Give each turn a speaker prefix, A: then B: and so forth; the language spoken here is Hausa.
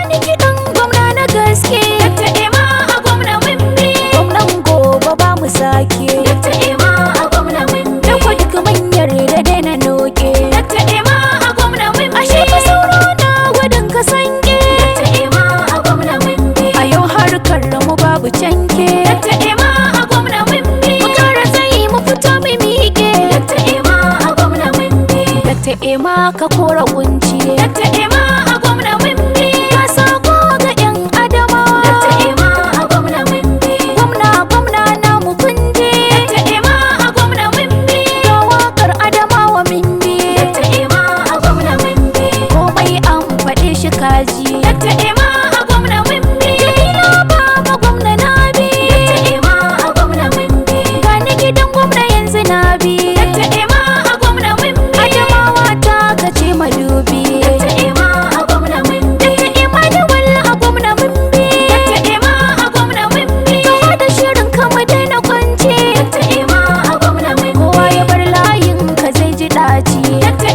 A: Gani kiɗan gwamna na gaske.
B: Dr. Emma a gwamna mun bi.
A: Gwamnan gobe ba mu sake.
B: Dr. Emma a gwamna mun bi.
A: Dan kwa duk manyar da daina noke.
B: Dr. Emma a gwamna mun bi.
A: Ashe fa sauro na gwadon ka sanke.
B: Dr. Emma a gwamna mun bi.
A: A yau harkar mu babu canke.
B: Dr. Emma a gwamna mun bi.
A: Mu kara tsayi mu fito mu miƙe.
B: Dr. Emma a gwamna mun bi.
A: Dr. Emma ka kora kunci.
B: Dr. Emma a gwamna mun bi.
A: Ka sako ga 'yan Adamawa.
B: Dr. Emma a gwamna mun bi.
A: Gwamna gwamna namu kunje.
B: Dr. Emma a gwamna mun bi.
A: Ga waƙar Adamawa min bi.
B: Dr. Emma a gwamna mun bi.
A: Komai an faɗe shi kaji.
B: Dr. Emma a gwamna mun bi.
A: Jamila baba gwamna na bi.
B: Dr. Emma a gwamna mun bi.
A: Gani gidan gwamna yanzu na bi.
B: Dr. Emma a gwamna mun bi.
A: Adamawa ta kace madubi.
B: Dr. Emma a gwamna mun bi.
A: Dr. Emmanuel a gwamna mun bi.
B: Dr. Emma a gwamna mun bi.
A: Taho da shirin kama daina kwance.
B: Dr. Emma a gwamna mun bi.
A: Kowa ya bar layin ka zai ji ɗaci.
B: Dr.